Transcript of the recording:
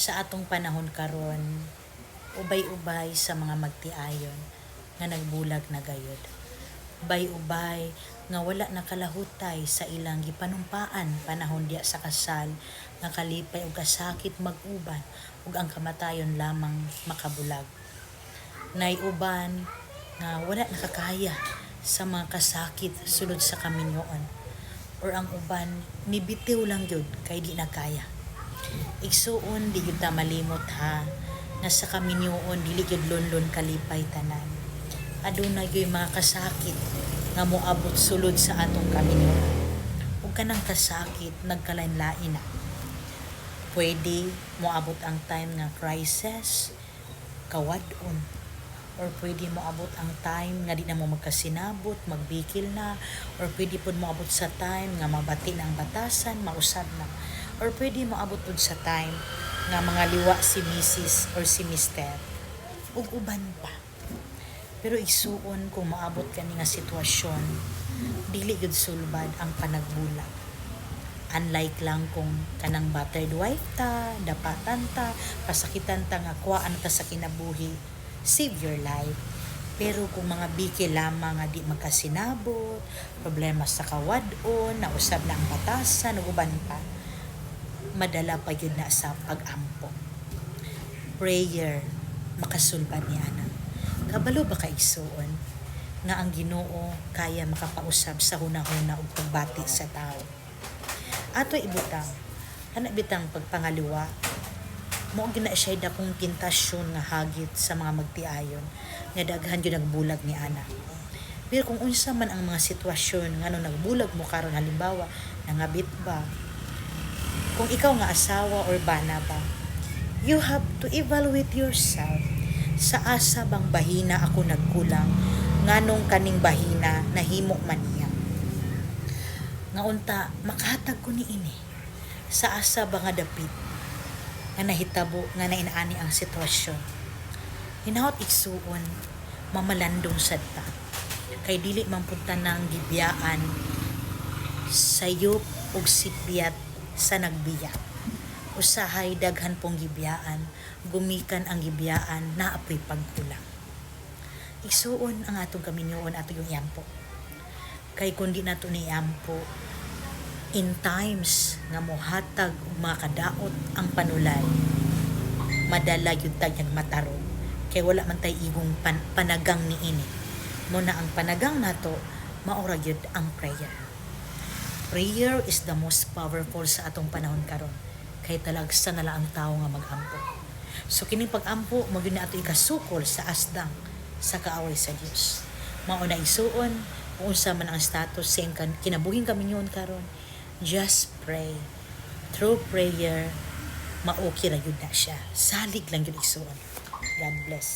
Sa atong panahon karon, ubay-ubay sa mga magtiayon nga nagbulag na gayod. Ubay-ubay nga wala nakalahutay sa ilang gipanumpaan panahon diya sa kasal nga kalipay ug kasakit mag-uban ug ang kamatayon lamang makabulag. Nay uban nga wala nakakaya sa mga kasakit sulod sa kaminyoon or ang uban nibitiw lang gyud kay di na kaya. Igsuon, di gyud ta malimot ha nga sa kaminyoon dili gyud lunlun kalipay tanan. Aduna gyud mga kasakit nga moabot sulod sa atong kaminyoon. Ug kanang kasakit nagkalain-lain na. Pwede moabot ang time nga crisis, kawad-on, or pwede moabot ang time nga di na mo magkasinabot, magbikil na, or pwede pud moabot sa time nga mabati na ang batasan, mausab na. Or pwede moabot pud sa time nga mga liwa si misis or si mister ug uban pa. Pero igsuon, kung maabot kani nga sitwasyon, dili gyud sulbad ang panagbulag. Unlike lang kung kanang battered wife ta, dapatan ta, pasakitan ta nga kuhaan ta sa kinabuhi, save your life. Pero kung mga biki lamang nga di magkasinabot, problema sa kawad-on, nausab na ang batasan ug uban pa, madala pa gyud na sa pag-ampo. Prayer makasulbad ni ana. Kabalo ba ka, igsuon, nga ang Ginoo kaya makapausab sa hunahuna ug pagbati sa tao? Ato ibutang kana bitang pagpangaliwa mao gina siya dakong tentasyon nga hagit sa mga magtiayon nga daghan gyud nagbulag ni ana. Pero kung unsa man ang mga sitwasyon nga nung nagbulag mo karon, halimbawa nangabit ba, kung ikaw nga asawa or bana ba, you have to evaluate yourself: sa asa bang bahina ako nagkulang nganong kaning bahina nahimo man niya nga unta makahatag ko ni ini? Sa asa ba nga dapit nga nahitabo nga nainaani ang sitwasyon? Hinaot, igsuon, mamalandong sad ta kay dili man pud tanang gibiyaan sayop ug sipyat sa nagbiya. Usahay daghan pong gibiyaan, gumikan ang gibiyaan naa poy pagkulang. Igsuon, ang atong kaminyoon ato yung iampo. Kay kung di nato ni iampo, in times nga mohatag og mga kadaot ang panulay, madala gyud tag matarong kay wala man tay igong panagang ni ini. Mo na ang panagang nato maura gyud ang prayer. Prayer is the most powerful sa atong panahon karon kay talagsa na lang ang tao nga magampo. So kining pag-ampo mo gyud na ato ikasukol sa asdang sa kaaway sa Dios. Mao na, igsuon, kung unsa man ang status sa iyang kinabuhing kaminyoon karon, just pray. Through prayer, ma-okay ra gyud na siya. Salig lang gyud, igsuon. God bless.